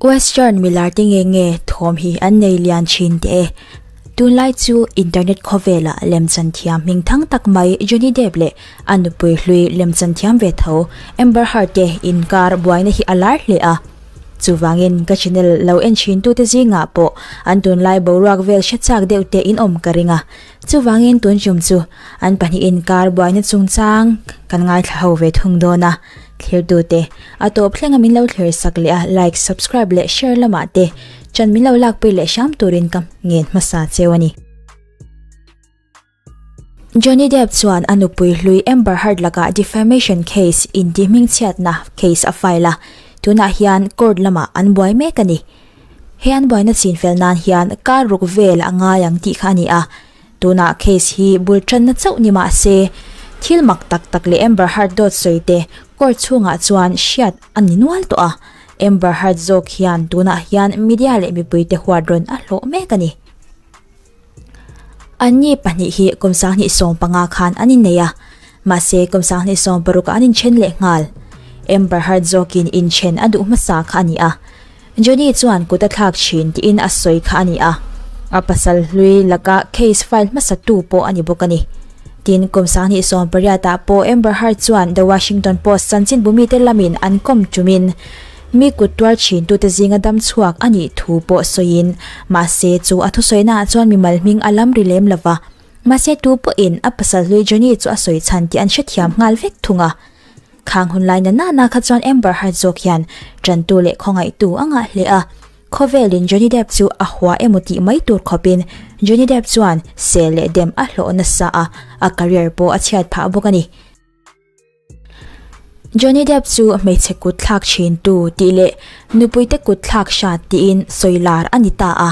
Western milar te nge nge thawm hi an nei lian thin teh e. Tunlai chu internet khawvela lemchan thiam hming thang tak mai Johnny Depp leh a nupui hlui lemchan thiam ve tho Amber Heard te inkar buaina hi a lar hle a. Chuvangin ka channel lo en thin tute zingah pawh an tunlai boruak vel hre chak deuh te in awm ka ring a. Chuvangin tun chum chu an pahnih inkar buaina chungchang kan ngaithla ho ve thung dawn a. Thlirtute a tawp thlenga min lo thlir sak leh a like, subscribe leh share lamah te chan min lo lakpui leh hram turin ka ngen hmasa cheu a ni. Johnny Depp chuan a nupui hlui Amber Heard lakah defamation case intihhmingchhiatna case a file a, tunah hian court lamah an buai mek a ni. He an buaina chinfel nan hian kar ruk vel a ngai ang tih kha a ni a, tunah case hi bul tanna chauh ni mah se, thil mak tak tak leh Amber Heard dawt sawi te court chhungah chuan hriat a ni nual tawh a, Amber Heard zawk hian tunah hian media leh mipuite huat rawn a hlawh mek a ni. Anni pahnih hi kum 2015 khan an innei a, mahse kum 2016 ah an inthen leh nghal. Amber Heard zawkin inthen a duh hmasa kha a ni a, Johnny chuan kut a thlak thin tiin a sawi kha a ni a, a pasal hlui laka case file hmasa tu pawh a ni bawk a ni. Tin, kum 2018 ah pawh Amber Heard chuan The Washington Post chanchinbu mite lamin an kawm tumin mi kut tuar thin tute zinga dam chhuak a nih thu pawh sawiin, mahse chu a thusawina ah chuan mimal hming a lam ri lem lova, mahse tu pawhin a pasal hlui Johnny chu a sawi chhan tih an hrethiam nghal vek thung a. Khang hun lai na nana kha chuan Amber Heard zawk hian tantu leh khawngaihtu a ngah hle a, khawvelin Johnny Depp chu a hua emaw tih mai tur khawpin Johnny Depp chuan sel leh dem a hlawh nasa a, a career pawh a chhiat phah bawk a ni. Johnny Depp chu hmeichhe kut thlak thin tu tih leh nupuite kut thlak hrat tiin sawi lar a ni ta a,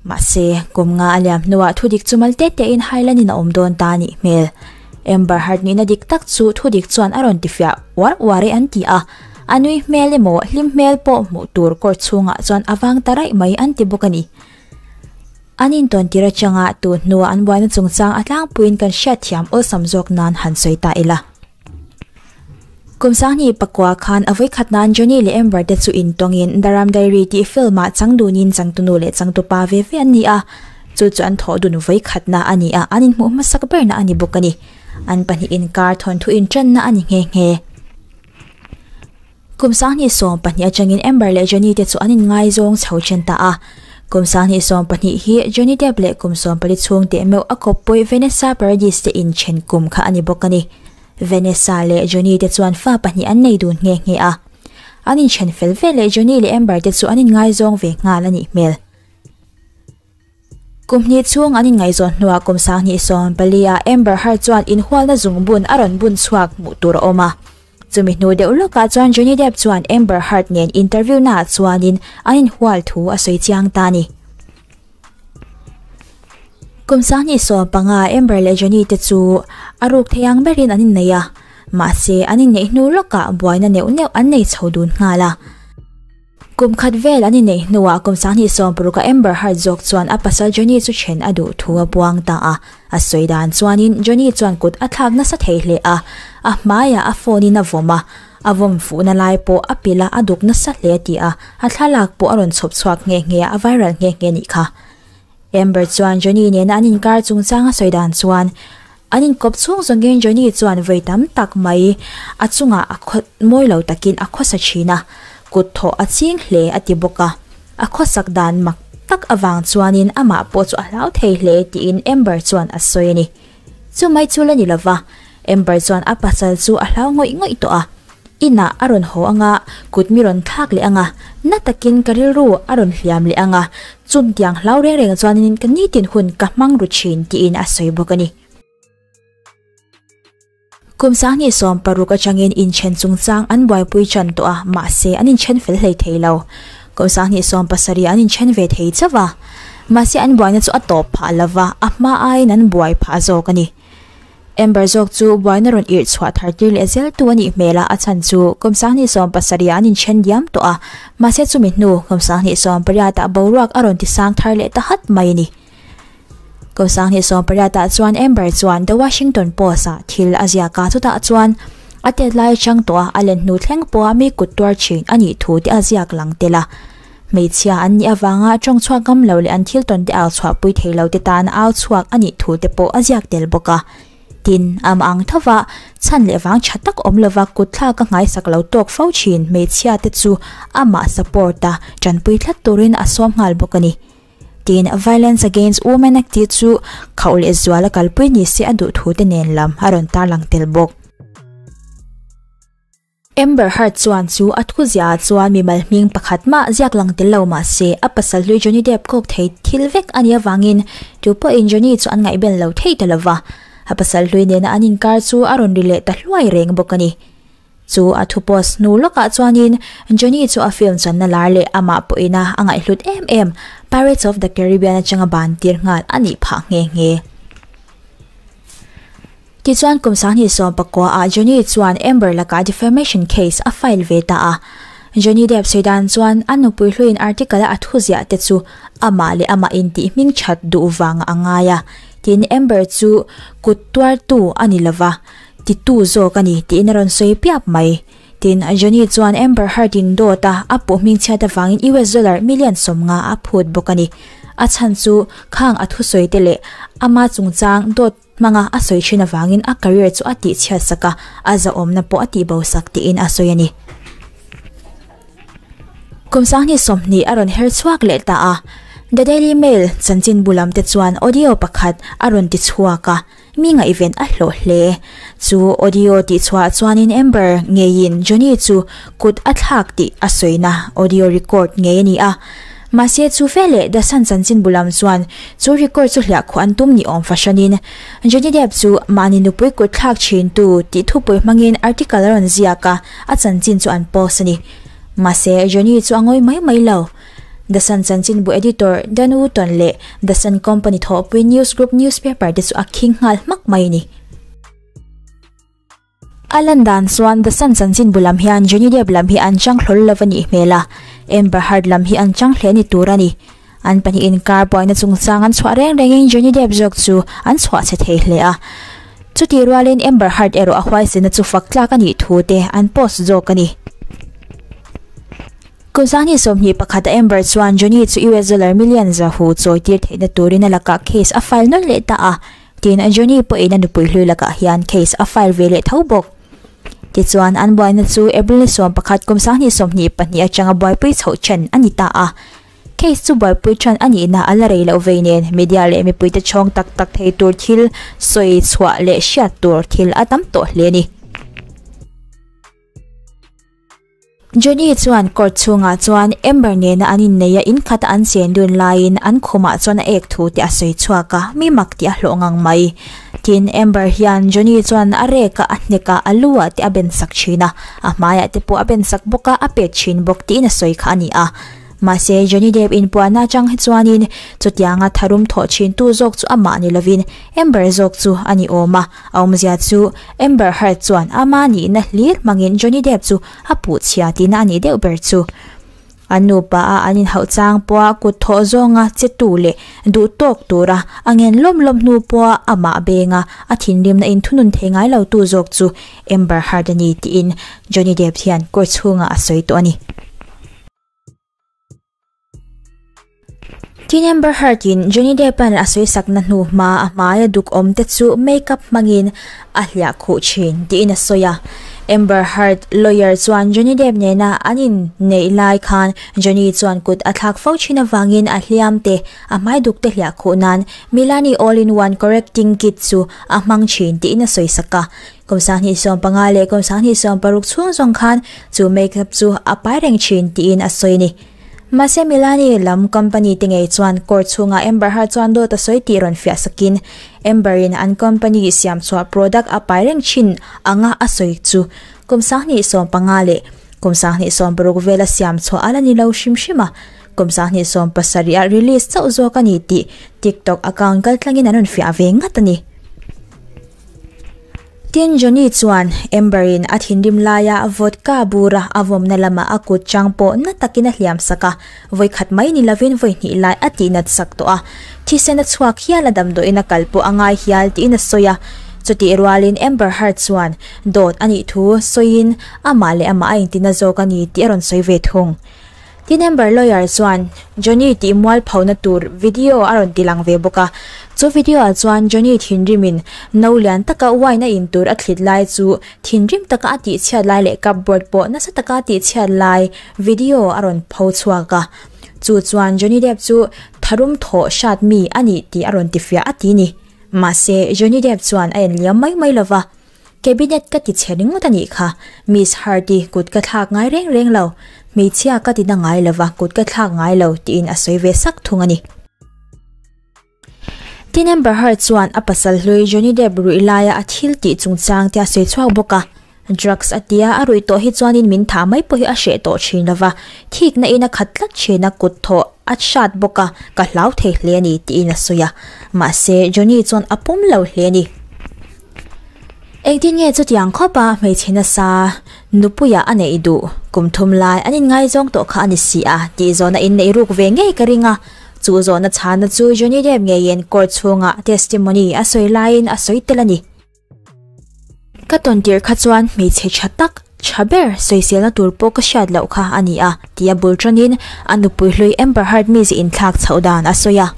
mahse kum nga a liam hnuah thudik chu mal te tein hailanin a awm dawn ta a nih hmel. Amber Heard nihna dik tak chu thudik chuan a rawn tifiah uar uar e an ti a, a nui hmel emaw hlim hmel pawh hmuh tur kawr chhungah chuan a vang ta raih mai an ti bawk a ni. An intawn tir atanga tun hnua an buaina chungchang a tlangpuiin kan hriatthiam awlsam zawk nan han sawi ta ila. Kum 2009 khan a vawikhat nan Johnny leh Amber te chu intawngin The Ram Diary tih film-ah changdunin changtunu leh changtupa ve ve an ni a, chu chu an thawh dun vawikhatna a ni a, an inhmuh hmasak berna a ni bawk a ni. An pahnih inkar thawnthu intanna a ni nghe nghe. Kum 2020 atangin Amber leh Johnny te chu an inngaizawng chho then ta a. Kum 2020 hi Johnny Depp leh kum 14 chhung teh meuh a kawppui Vanessa Paradis te inthen kum kha a ni bawk a ni. Vanessa leh Johnny te chuan fa pahnih an nei dun nghe nghe a. An inthen fel vel leh Johnny leh Amber te chu an inngaizawng ve nghal a nih hmel. Kum hnih chhung an inngaihzawn hnuah kum 2024 ah Amber Heard chuan inhualna zungbun a rawn bun chhuak hmuh tur a awm a. Chumi hnu deuh lawkah chuan Johnny Depp chuan Amber Heard nen interview naah chuanin an inhual thu a sawi chiang ta a ni. Kum 2015 Amber leh Johnny te chu a ruk thei ang berin an innei a, mahse an inneih hnu lawkah buaina neuh neuh an nei chho dun nghal a. Kum khat vel an inneih hnuah kum 2016 a Amber Heard zawk chuan a pasal Johnny chu then a duh thu a buang ta a. A sawi dan chuanin Johnny chuan kut a thlak nasa thei hle a, a hmaiah a phone in a vawm a, a vawm fuhna lai pawh a pilh a, a duk nasa hle tih a, a thlalak pawh a rawn chhawp chhuak nghe nghe a, a viral nghe nghe nih kha. Amber chuan Johnny nena an inkar chungchang a sawi dan chuan an inkawp chhung zawngin Johnny chuan vawi tam tak mai a chungah a khaw mawi lo takin a khawsa thin a, kut thawh a ching hle a ti bawk a. A khawsak dan mak tak avang chuanin amah pawh chu a hlau thei hle tiin Amber chuan a sawi a ni. Chu mai chu la ni lova, Amber chuan a pasal chu a hlau ngawih ngawih tawh a. Inah a rawn haw anga, kut mi rawn thlak leh anga, na takin ka rilru a rawn hliam leh anga, chumtiang hlau reng reng chuanin ka nitin hun ka hmang ru thin tiin a sawi bawk a ni. Kum 2016 atangin inthen chungchang an buaipui tan tawh a, mahse an inthen fel hlei thei lo. Kum 2017 an inthen ve thei chauh a, mahse an buaina chu a tawp phah lova, a hma aiin an buai phah zawk a ni. Amber zawk chu buaina rawn irh chhuah thar tir leh zel tu a nih hmel a, a chhan chu kum 2017 an inthen diam tawh a, mahse chumi hnu kum 2018 ah boruak a rawn tisang thar leh ta hat mai a ni. Kum 2018 ah chuan Amber chuan The Washington Post ah thil a ziak a, chutah chuan a tet lai atang tawh a, a len hnu thleng pawha mi kut tuar thin a nih thu te a ziak lang tel a. Hmeichhia an nih avanga tawng chhuak ngam lo leh an thil tawn te au chhuahpui thei lo te tan au chhuak a nih thu te pawh a ziak tel bawk a. Tin, amah ang thova chhan leh vang tha tak awm lova kut thlak a nghaisak lo tawk fo thin hmeichhia te chu amah support a tanpui tlat turin a sawm nghal bawk a ni. Tin, Violence Against Women Act tih chu khauh leh zuala kalpui ni se a duh thu te nen lam a rawn tarlang tel bawk. Amber Heard chuan chu a thu ziahah chuan mimal hming pakhat mah ziak lang tel lo mah se a pasal hlui Johnny Depp kawk thei thil vek a nih avangin tu pawhin Johnny chu an ngaihbel lo thei ta lova, a pasal hlui nena an inkar chu a rawn ri leh ta hluai reng bawk a ni. Chu a thu post hnu lawkah chuanin Johnny chu a film channa lar leh amah pawhina a ngaihhlut em em Pirates of the Caribbean atanga ban tir nghal a nih phah nghe nghe. Tichuan kum 2019 ah Johnny chuan Amber lakah defamation case a file ve ta a. Johnny Depp sawi dan chuan a nupui hluiin article a a thu ziah te chu amah leh amah intih hming that duh vangah a ngai a. Tin Amber chu kut tuartu a ni lova, titu zawk a ni tiin a rawn sawi piap mai. Tin Johnny chuan Amber Heard in dawt a a puh hming chhiat avangin US dollar million 50 a phut bawk a ni. A chhan chu khang a thusawi te leh ama chungchang dawt hmanga a sawi thin avangin a career chu a tih chhiat sak a, a zahawmna pawh a tih bo sak tiin a sawi a ni. Kum 2020 a rawn her chhuak leh ta a, The Daily Mail chanchinbu lam te chuan audio pakhat a rawn ti chhuak a, mi ngaihven a hlawh hle. Chu audio tih chhuah chuanin Amber ngeiin Johnny chu kut a thlak tih a sawina audio record ngei a ni a. Mahse chu veleh The Sun chanchinbu lam chuan chu record chu hliah khuh an tum ni awm fahranin Johnny Depp chu mahni nupui kut thlak thin tu tih thupui hmangin article a rawn ziak a, a chanchin chu an post a ni. Mahse Johnny chu a ngawi mai mai lo. The Sun chanchinbu editor Dan Wootton leh The Sun company thawhpui News Group newspaper te chu a khing nghal hmak mai a ni. A lan dan chuan The Sun chanchinbu lam hian Johnny Depp lam hi an chang hlawl lo a nih hmel a, Amber Heard lam hi an chang hle ni tur a ni. An pahnih inkar buaina chungchang an chhuah reng rengin Johnny Depp zawk chu an chhuah chhe thei hle a. Chutih rualin Amber Heard erawh a huaisena chu fak tlak a nih thu te an post zawk a ni. Kum 2021 a Amber chuan Johnny chu US dollar million zahu chawi tir theihna turin a lakah case a file nawlh leh ta a. Tin, Johnny pawhin a nupui hlui lakah hian case a file ve leh tho bawk. Tichuan, an buaina chu April ni 11 kum 2022 atanga buaipui chhoh then a ni ta a. Case chu buaipui than a nihna a la rei loh vei nen media leh mipuite chhawng tak tak thei tur thil sawi chhuah leh hriat tur thil a tam tawh hle a ni. Johnny chuan court chhungah chuan Amber nena an inneih a inkhata an chen dun laiin an khumah chuan a ek thu te a sawi chhuak a, mi mak tih a hlawh ngang mai. Tin, Amber hian Johnny chuan a rek a, a hnek a, a lu ah te a ben sak thin a, a hmaiah te pawh a ben sak bawk a, a pet thin bawk tiin a sawi kha a ni a. Mahse, Johnny Depp inpuahna atang hi chuanin chutianga tharum thawh thintu zawk chu amah ni lovin Amber zawk chu a ni awm a, a awmzia chu Amber Heard chuan ama nihna hlir hmangin Johnny Depp chu a puh chhia tihna a nih deuh ber chu. An nupa a an inhauh chang pawha kut thawh zawnga che tu leh duh tawk tura a ngen lawm lawm hnu pawha amah benga a thinrimna inthunun thei ngai lo tu zawk chu Amber Heard a ni tiin Johnny Depp hian court chhungah a sawi tawh a ni. Tin Amber Heard in Johnny Depp an a sawisakna hnu hma a hmaia duk awm te chu makeup hmangin a hliah khuh thin tiin a sawi a. Amber Heard lawyer chuan Johnny Depp nena an inneih lai khan Johnny chuan kut a thlak fo thin avangin a hliam te a hmai duk te hliah khuh nan Milani All in One Correcting Kit chu a hmang thin tiin a sawisak a. Kum 2015 leh kum 2016 chhung zawng khan chu makeup chu a pai reng thin tiin a sawi a ni. Mahse Milani lam company te ngei chuan court chhungah Amber Heard chuan dawt a sawi tih rawn fiah sakin Amber in an company siam chhuah product a pai reng thin anga a sawi chu kum 2015 leh kum 2016 vela siam chhuah a la ni lo hrim hrim a, kum 2017 ah release chauh zawk a ni tih TikTok account kaltlangin an rawn fiah ve ngat a ni. Tin, Johnny chuan Amber in a thinrim laia vodka bura a vawmna lamah a kut chang pawh na takin a hliam sak a, vawi khat mai ni lovin vawi hnih lai a tihnat sak tawh a, thisen a chhuak hial a damdawiin a kal pawh a ngai hial tiin a sawi a. Chutih rualin Amber Heard chuan dawt a nih thu sawiin amah leh amah a intina zawk a ni tih a rawn sawi ve thung. Tin Amber lawyer chuan Johnny tih mualphona tur video a rawn ti lang ve bawk a, chu video ah chuan Johnny thinrimin no lian taka wine a in tur a thlit lai chu thinrim taka a tihchhiat lai leh cupboard pawh nasa taka a tihchhiat lai video a rawn pho chhuak a, chu chuan Johnny Depp chu tharum thawh hrat mi a nih tih a rawn tifiah a ti ni. Mahse Johnny Depp chuan a en liam mai mai lova. Cabinet ka ti chhe ringawt a nih kha, Miss Hart-i kut ka thlak ngai reng reng lo, hmeichhia ka ti na ngai lova kut ka thlak ngai lo tiin a sawi ve sak thung a ni. Tin Amber Heard chuan a pasal hlui Johnny Depp ruih laia a thil tih chungchang te a sawi chhuak bawk a, Drugs a tia a ruih tawh hi chuanin min thah mai pawh hi a hreh tawh thin lova, thikna in a khat tlat thin a kut thawh a hrat bawk a, ka hlau thei hle a ni tiin a sawi a, mahse Johnny chuan a pawm lo hle a ni. Engtin nge chutiang khawpa hmeichhe nasa nupuia a neih duh kum thum lai an inngaizawng tawh kha a ni si a tih zawhna inneih ruk ve ngei ka ring a, chu zawhna chhana chu Johnny Depp ngeiin court chhungah testimony a sawi laiin a sawi tel a ni. Ka tawn tirh kha chuan hmeichhe tha tak, tha ber sawiselna tur pawh ka hriat loh kha a ni a tia bul tanin a nupui hlui Amber Heard mize inthlak chhoh dan a sawi a.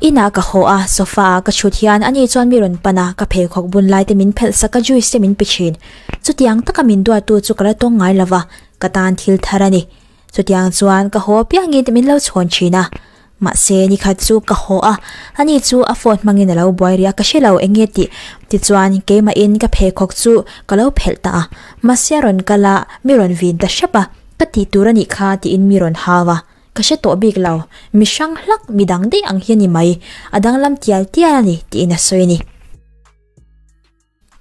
Inah ka haw a, sofa ah ka chhut hian ani chuan mi rawn pan a, ka pheikhawk bun lai te min phelh sak a juice te min pe thin. Chutiang taka min duattu chu ka la tawng ngai lo va, ka tan thil thar a ni. Chutiang chuan ka haw apiangin min lo chhawn thin a. Mahse nikhat chu ka haw a, ani chu a phone hmangin a lo buai rih a, ka hre lo eng nge tih. Tichuan keimahin ka pheikhawk chu ka lo phelh ta a, mahse a rawn kal a, mi rawn vin ta hrep a, ka tih tur a nih kha tiin mi rawn hau a. Ka hre tawh bik lo, mi hrang hlak mi dang daih ang hi a ni mai, a danglam tial tial a ni tiin a sawi a ni.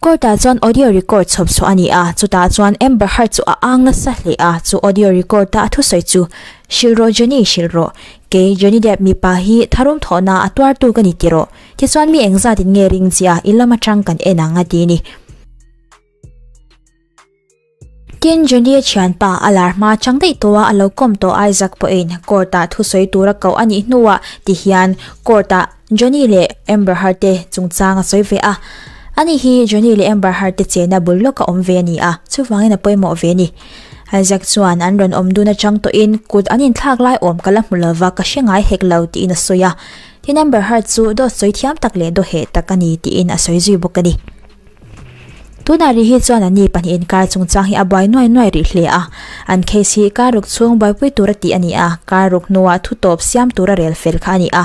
Court-ah chuan audio record chhawp chhuah a ni a, chutah chuan Amber Heard chu a ang nasa hle a, chu audio record-a a thusawi chu, Hrilh rawh Johnny, hrilh rawh. Kei Johnny Depp mipa hi tharum thawhna a tuartu ka ni ti rawh. Tichuan mi engzatin nge ring chi a, i lam atang kan en ang a ti a ni. Tin, Johnny-a thianpa a lar hma chang daih tawh a, a lo kawm tawh Isaac pawhin court-ah thusawi tura koh a nih hnuah ti hian court-ah Johnny leh Amber Heard te chungchang a sawi ve a. Ani hi Johnny leh Amber Heard te chenna bul lawka awm ve a ni a, chuvangin a pawimawh ve a ni. Isaac chuan an rawn awm dun atang tawhin kut an inthlak lai awm ka la hmu lova ka hre ngai hek lo tiin a sawi a. Tin, Amber Heard chu dawt sawi thiam tak leh dawheh tak a ni tiin a sawi zui bawk a ni. Tunah rih hi chuan an ni pahnih inkar chungchang hi a buai nuai nuai rih hle a, an case hi kar ruk chhung buaipui tura tih a ni a, kar ruk hnuah thu tawp siam tura rel fel kha a ni a.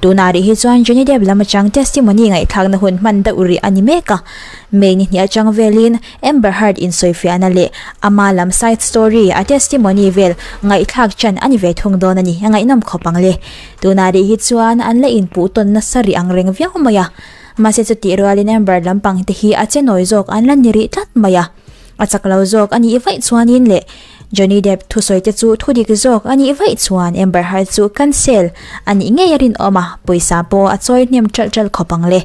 Tunah rih hi chuan Johnny Depp lam atang testimony ngaihthlakna hun hman deuh rih a ni mek a. May ni hnih atang velin Amber Heard insawifiahna leh ama lam side story a testimony vel ngaihthlak chan a ni ve thung dawn a ni, a ngaihnawm khawp ang le. Tunah rih hi chuan an la inpuh tawn nasa rih ang reng viau mai a. Mahse chutih rualin Amber lampang te hi a che nawi zawk an la ni rih tlat mai a. A chak lo zawk a nih vaih chuanin leh Johnny Depp thusawi te chu thu dik zawk a nih vaih chuan Amber Heard chu cancel a nih ngei a rinawm a, pawisa pawh a chawi hnem ṭalh ṭalh khawp ang le.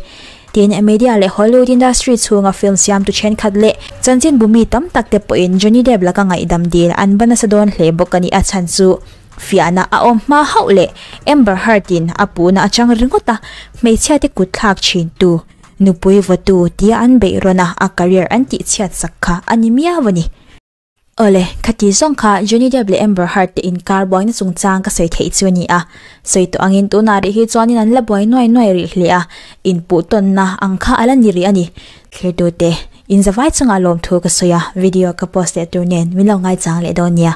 Tin, media leh Hollywood industry chhunga film siamtu ṭhenkhat leh chanchinbu mi tam tak te pawhin Johnny Depp laka ngaihdam dil an va nasa dawn hle bawk a ni. A chhan chu Fiahna a awm hma hauh leh Amber Heard-in a puhna atang ringawt a, hmeichhia te kut thlak thin tu, nupui vawtu tia an beih rawn a, a career an tihchhiat sak kha a ni miau a ni. Awle, khati zawng kha Johnny Depp leh Amber Heard te inkar buaina chungchang ka sawi theih chu a ni a. Sawi tawh angin tunah rih hi chuanin an la buai nuai nuai rih hle a, inpuh tawnna ang kha a la ni rih a ni. Thlirtute, inzavai chungah lawmthu ka sawi a, video ka post leh tur nen min lo ngaichang leh dawn nia.